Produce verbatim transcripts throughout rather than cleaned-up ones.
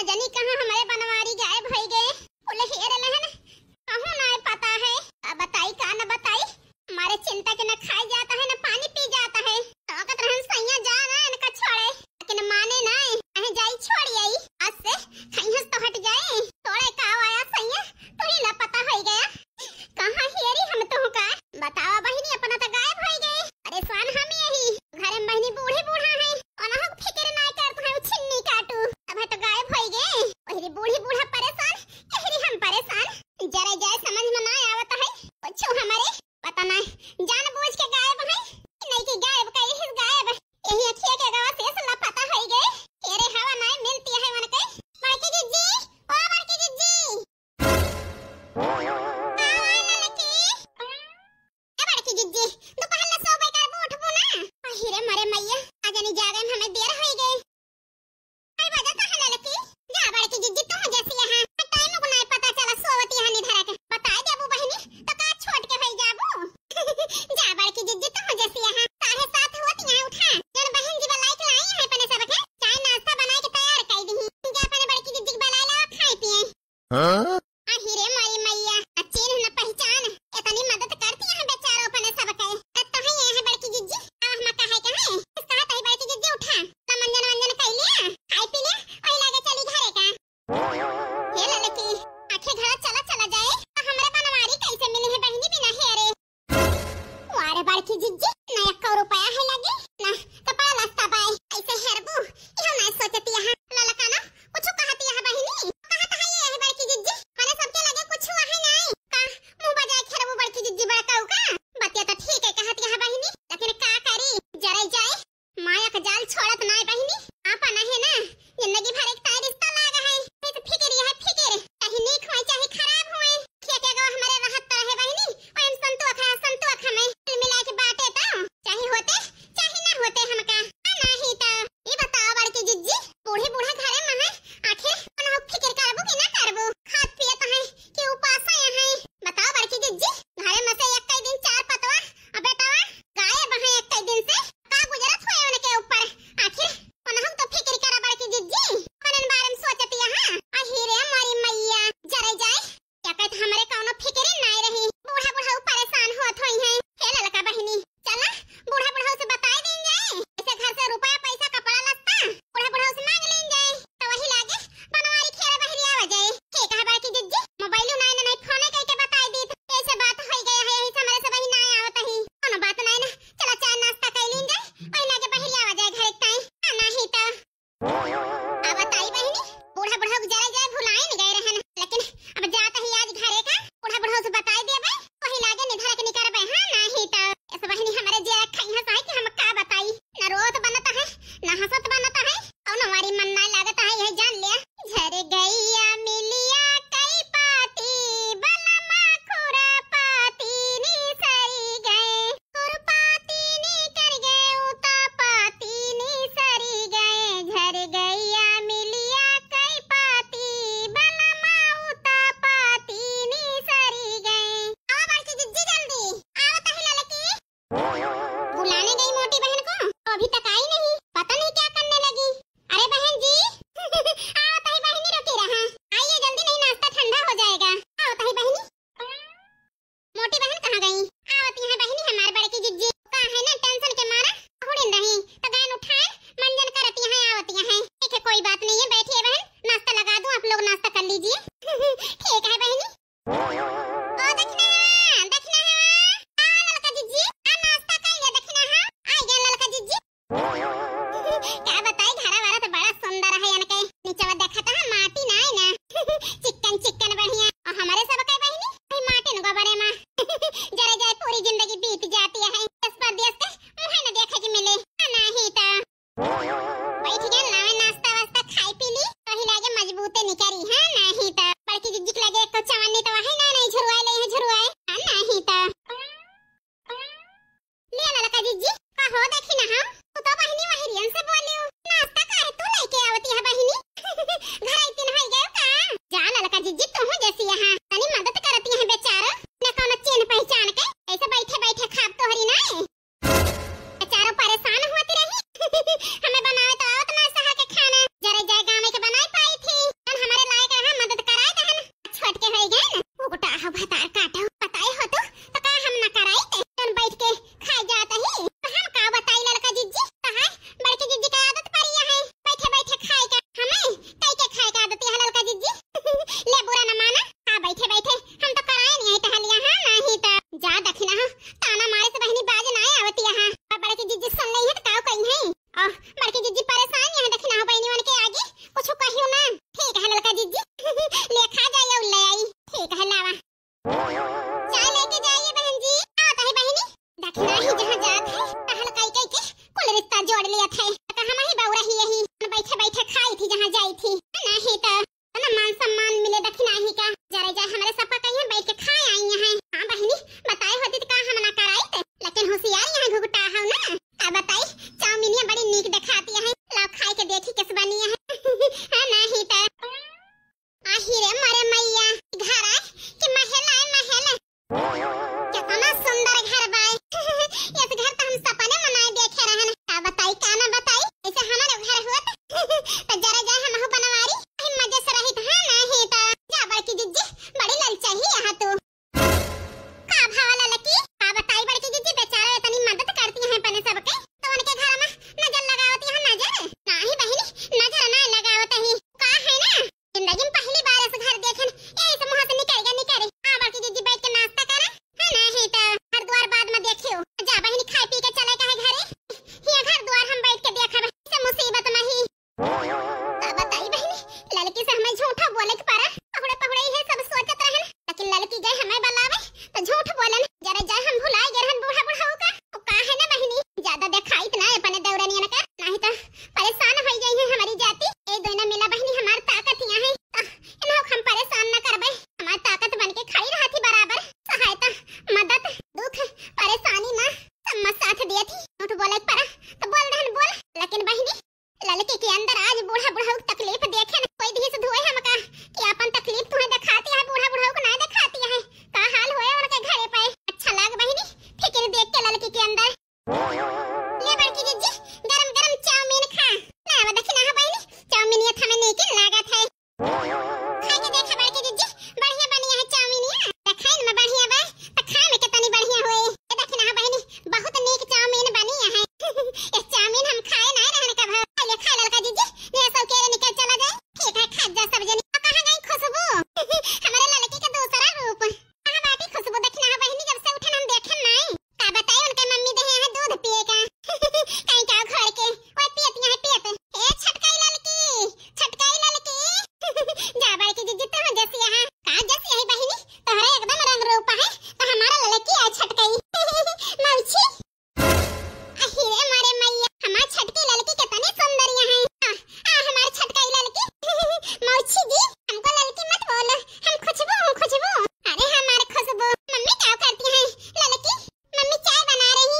जनी कहाँ हमरे बनवारी गायब होइ गए। कुल हेर लेहन, कहूँ ना पता है। अब बताई का न बताई, हमारे चिंता के न खाई जाता है, न पानी पी जाता है। ताकत रहन सैया जा ना इनका छोड़े, लेकिन माने ना, कहे जाई छोड़ी आई। आज से खैहस तो हट जाए, तोड़े का आया सैया, तू ही ला पता होइ गया। कहाँ हेरी हम तुहका? बतावा बहिनी, अपना तो गायब होइ गए। परेशान हम यही, घर में बहिनी बूढ़े बूढ़ा है, उनहु फिक्र ना करत है, उ छिन्नी काटू। अब तो गायब होइ गए, वही बूढ़ी बूढ़ा परेशान, यही हम परेशान। जरा जाए समझ में ना आवत है कुछ हमारे, पता ना जान बूझ के गायब है, नहीं कि गायब कई हिस गायब। यही अखिया के गवा से लापता होइ गए। अरे हवा ना मिलती है मन के। बड़की जिज्जी, ओ बड़की जिज्जी। आवा ललकी। ए बड़की जिज्जी, दोपहर ला सोबे करबू, उठबू ना? अहि रे मरे मैया, आज नहीं जागे में हमें देर होइ गई। आई बजा कहाँ ललकी? जा बड़की जिज्जी, तू जैसी यहाँ। टाइम को नहीं पता चला, सोवती यहाँ निधरा के। बताई देबू बहिनी, तो का छोट के होइ जाबू? जा बड़की जिज्जी, तू जैसी यहाँ। साढ़े सात होती यहाँ, उठा। जन बहन जी बलाई के लाई है अपने सबके। चाय नाश्ता बनाए के तैयार कर दी। जा अपने बड़की जिज्जी के बलाई लावा, खाए पिए। हाँ? अहि रे मोरी मैया, आ चिन्ह न पहचान, इतनी मदद करती हैं बेचारों अपने सबके। तब तो है ये है बड़की जिज्जी, अब हम कहे के हैं? इस कहा तही बड़की जिज्जी उठा, तो मंजन वंजन कर लिया, खाई पी लिया, वही लगे चली घरे का। हे ललकी, आखे घर चला चला जाए, तो हमरे बनवारी कैसे मिली है बहिनी बिना हेरे? वारे बड़की जिज्जी, ना एको रुपया है लगे, ना कपड़ा लत्ता बाय, ऐसे हेरबू, इहो ना सोचती यहाँ। ललका ना, कुछ कहती यहाँ बहिनी, कहत है ये बड़की जिज्जी, ही तो ना मान सम्मान मिले दखिनाही का। जरे जाए हमरे सबका कहिए बैठ के खाए आई हैं। हाँ बहिनी, बताए होती तो का हम ना कराइत, लेकिन होशियार यहाँ घुघुटा हौ ना। का बताई, चाउमीनिया बड़ी नीक देखाती है, लाओ खाए के देखी किस बनी है। हाँ नहीं तो। आही रे मोरे मैया, घर आए कि महल आए महल। कितना सुंदर घर बाए। इस घर तो हम सपने में नाय देखे रहन। का बताई का ना बताई, ऐसे हमारे घर होत तो जरा जाए हमहू बनवारी, अही मजे से रहित। हाँ नहीं तो। जा बड़की जिज्जी, बड़ी ललचाही यहाँ तू। का भवा ललकी, का बताई बड़की जिज्जी, बेचारा इतनी मदद करती हैं अपने सबके, तो उनके घर में नजर लगावत यहाँ नजर। नाही बहिनी, नजर ना लगावत ही। का है ना, जिंदगी में पहली बार ऐसे घर देखे, यही से मुँह से निकल गया, निकल। हाँ बड़की जिज्जी बैठ के नाश्ता करा, है नहीं तो घर द्वार बाद में देखियो। जा बहिनी खाए पी के चले काहे घरे, ये घर द्वार हम बैठ के देखब, इसे मुसीबत में ही। का बताई बहिनी, ललकी से हमें झूठा बोले के पड़ा। पहुड़े पहुड़े ये सब सोचत रहन, लेकिन ललकी गए हमें बलावे तो झूठ बोलन। जरे जाए हम भुलाए गए रहन बूढ़ा बुढ़ाऊ का। तो का है ना बहिनी, ज्यादा देखाइत ना अपने देवरनियन का, नहीं तो परेशान हो गई है हमारी जाति। ए दोनों मिला बहिनी हमार ताकत यहाँ है, तो इन्हों हम परेशान न करबे। हमार ताकत बन के खड़ी रहती बराबर, सहायता, मदद, दुख, परेशानी में सब में साथ दिए थी। झूठ बोले के पड़ा तो बोल रहन बोल, लेकिन बहिनी ललकी के अंदर आज बूढ़ा बुढ़ऊ के तकलीफ देखे न कोई धीस धुए हमका कि अपन तकलीफ तुम्हें दिखाती है, बूढ़ा बुढ़ऊ को ना दिखाती है। का हाल होए उनके घरे पे। अच्छा लाग बहिनी, फिकिर देख के ललकी के अंदर। ले बड़की जिज्जी, गरम गरम चाउमीन खा। ना अब देखी ना हो बहिनी, चाउमीन ये थमे नीक लागत है। खाए के देखा बड़की जिज्जी, बढ़िया बनिया है चाउमीनिया। देखाइन में बढ़िया बा, त खाए में कितनी बढ़िया होई। ये देखी ना बहिनी, बहुत नीक चाउमीन बनी है। ये चाउमीन हम खाए ना रहन कब। खा ले, खा ललका जिज्जी, ये सब के निकल चला जाए। ठीक है, खा जा सब जनी। और कहाँ गई खुशबू? हमारे ललकी का दूसरा रूप। कहाँ बाटी खुशबू? देखी ना बहिनी, जब से उठन हम देखे नाई। का बताई उनके मम्मी देहे हैं दूध पिए का। कहीं का घर के, ओए पियत यहाँ पियत। ए छटकाई ललकी, छटकाई ललकी। जा बड़की जिज्जी, तू जैसी यहाँ। का जैसी है बहिनी? तोहरा एकदम रंग रूप है, तो हमारा ललकी आ छटकाई। मौसी। अही रे मारे मैया, हमार छटकी ललकी कितनी सुंदर यहाँ है। आ, आ हमार छटकाई ललकी। मौसी जी, हमको ललकी मत बोलो, हम खुशबू हूँ, खुशबू। अरे हमार खुशबू, मम्मी क्या करती हैं? ललकी, मम्मी चाय बना रही।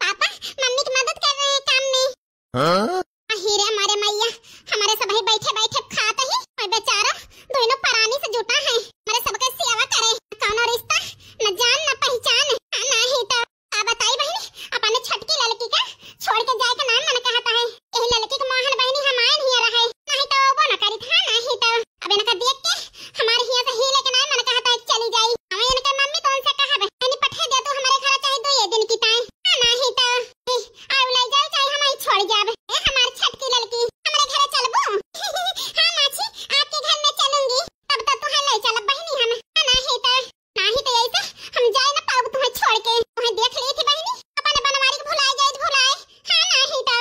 पापा, मम्मी की मदद कर रहे हैं काम में। हाँ? अही रे मारे मैया, हमारे सब ही बैठे बैठे खात ही, और बेचारा दोनों परानी से जुटा है, हमारे सबके सेवा करे, कौनो रिश्ता, न जान न पहचान, हाँ, नाही तो। का बताई बहिनी, अपने छटकी ललकी का छोड़ के जाए के नाम मन कहता है, यही ललकी के मोहन बहिनी हम आए नहीं रहे, नहीं तो वो न करी था, नहीं तो। अब इनका देख के हमारे हिया से हिले के नाम मन कहता है, चली जाई। हम इनके मम्मी तो उनसे कहा बे, "नहीं पठे दे तू हमारे घर चाहे दो ये दिन की ताई।" हाँ, नाही तो। ए, आउ ले जाओ चाहे हम ही छोड़ जाब। ए, हमार छटकी ललकी, हमारे घर चलबो? हाँ, माछी, आपके घर में चलूंगी। तब तो तुहे ले चलब बहिनी हम। हाँ, नाही तो। नाही तो ऐसे हम जाए ना पाउब तुहे छोड़ के। तुहे देख ली थी बहिनी, अपने बनवारी के भुलाए जाए, भुलाए। हाँ, नाही तो।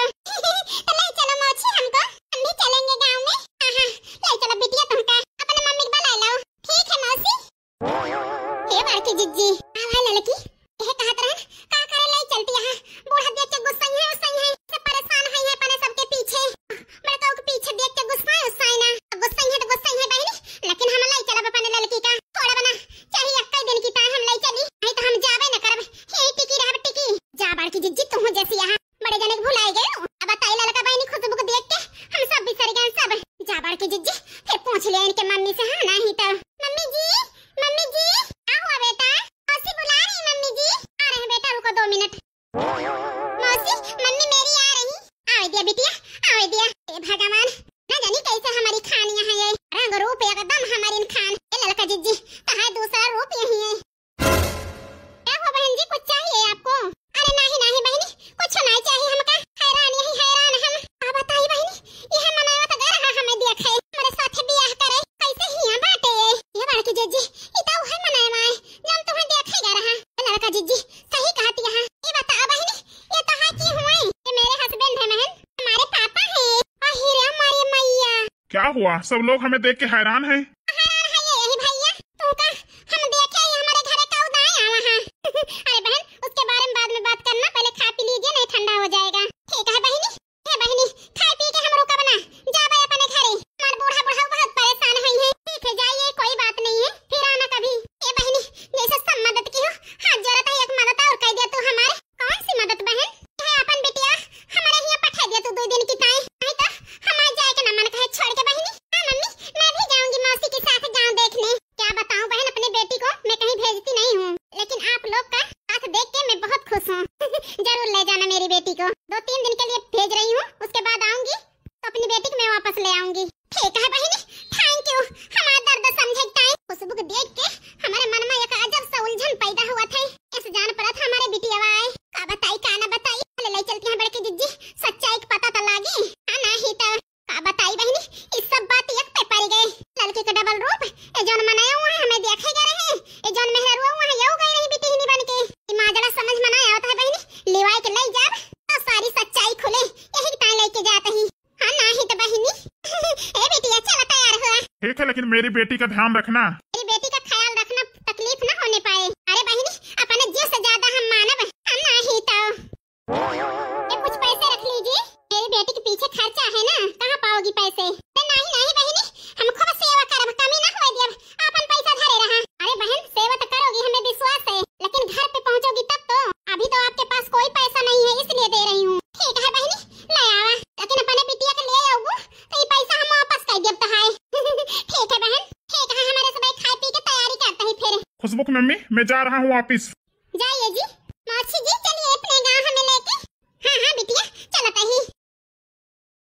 तो ले चलो मौसी हमको, हम भी चलेंगे गाँव में। हाँ, हाँ, ले चलो बिटिया तुमका, अपने मम्मी के बुला लाओ। ठीक है मौसी। हे बड़की जिज्जी, आवा ललकी, यह कहत रहन, का करे लाई चलती यहाँ? बूढ़ा देख के गुस्सा है, गुस्सा है, से परेशान है, है अपने सबके पीछे। बड़का के पीछे देख के गुस्सा है, गुस्सा है ना, गुस्सा है तो गुस्सा है बहिनी, लेकिन हम लाई चलब अपने ललकी का, थोड़ा बना, चाहे एक दिन की ताई हम लाई चली, नहीं तो हम जाबे न करब, यही टिकी रहब टिकी। जा बड़की जिज्जी, तू जैसी यहाँ बड़े जने के भुलाए गए हो। अब बताई ललका बहिनी खुशबू को देख के हम सब बिसर गए सब। जा बड़की जिज्जी, फिर पूछ ले इनके मम्मी से, हाँ, नहीं तो। मम्मी जी, मम्मी जी, क्या हुआ बेटा? मौसी बुला रही मम्मी जी। आ रहे हैं बेटा, रुको दो मिनट। मौसी, मम्मी मेरी आ रही। आवे दिया बिटिया, आवे दिया। ए भगवान, ना जानी कैसे हमारी खानियाँ हैं ये। रंग रूप एकदम हमारी इन खान। ए ललका जिज्जी, कहाँ है दूसरा रूप यही है। क्या हुआ बहन जी, कुछ चाहिए आपको? अरे नाही, नाही बहिनी, कुछ नाही चाहिए हमका। हैरान यही हैरान हम। का बताई बहिनी, यह मनवा तो गए रहा हमें देखे, हमारे साथे बियाह करे। कैसे हिया बाटे? ये बड़की जिज्जी, ई तो उहे मनवा है, जौन तुम्हें देखे गए रहा। ए ललका जिज्जी, सही कहती है। ये बता बहिनी, ये तो है की हुए? ये मेरे husband है बहन, हमारे पापा हैं। अही रे हमारी मैया। क्या हुआ? सब लोग हमें देख के हैरान हैं। हैरान है ये यही भैया, तुमका हम देखे ही हमारे घरे का उदाई आवा है। अरे बहन, उसके बारे में बाद में बात करना, पहले खा पी लीजिए, नहीं ठंडा हो जाएगा। ठीक है बहिनी, हे बहिनी, खाए पी के हम रुकब ना, जाबे अपने घरे। हमार ठीक है बहिनी, thank you। हमार दर्द समझे के ताई। खुशबू के देख के हमारे मन में एक अजब सा उलझन पैदा हुआ था। ऐसे जान पड़ा था हमारे बिटिया आए। का बताई, का ना बताई। ले, ले चलती हैं बड़की जिज्जी, सच्चाई के पता तो लागी। हाँ, नाही तो का बताई बहिनी, ई सब बात एक पे पड़ गए। लड़के के डबल रूप, ए जौन मनाया हुआ है, हमें देखे गए रहे, ए जौन मेहररुआ हुआ है, यहू गई रही बिटिहनी बन के। ई माजरा समझ में ना आवत है बहिनी, लिवाई के ले जाब तो सारी सच्चाई खुले, यही ताई लेके जात ही। हाँ, नाही तो बहिनी। ए बिटिया, चला तैयार हुआ। ठीक है, लेकिन मेरी बेटी का ध्यान रखना। मेरी बेटी का ख्याल रखना, तकलीफ ना होने पाए। अरे बहिनी, अपने जी से ज्यादा हम मानब। हाँ, नाही तो। ये कुछ पैसे रख लीजिए, मेरी बेटी के पीछे खर्चा है ना, कहाँ पाओगी पैसे? अरे नाही, नाही बहिनी, हम खूब सेवा करब, कमी ना होए दियब, आपन पैसा धरे रहा। अरे बहन, सेवा तो करोगी, हमें विश्वास है, लेकिन घर पे पहुँचोगी तब तो। अभी तो आपके पास कोई पैसा नहीं है, इसलिए दे रही हूँ। ठीक है बहिनी, ले आवा, लेकिन अपने बिटिया के ले आऊँ तो ये पैसा हम वापस कर दियब तो है। ठीक है बहन, ठीक है, हमारे सब खाए पी के तैयारी करते हैं फिर। खुशबू की मम्मी, मैं जा रहा हूँ वापिस। जाइए जी। मौसी जी, चलिए अपने गाँव हमें लेके। हाँ, हाँ बिटिया, चलत ही।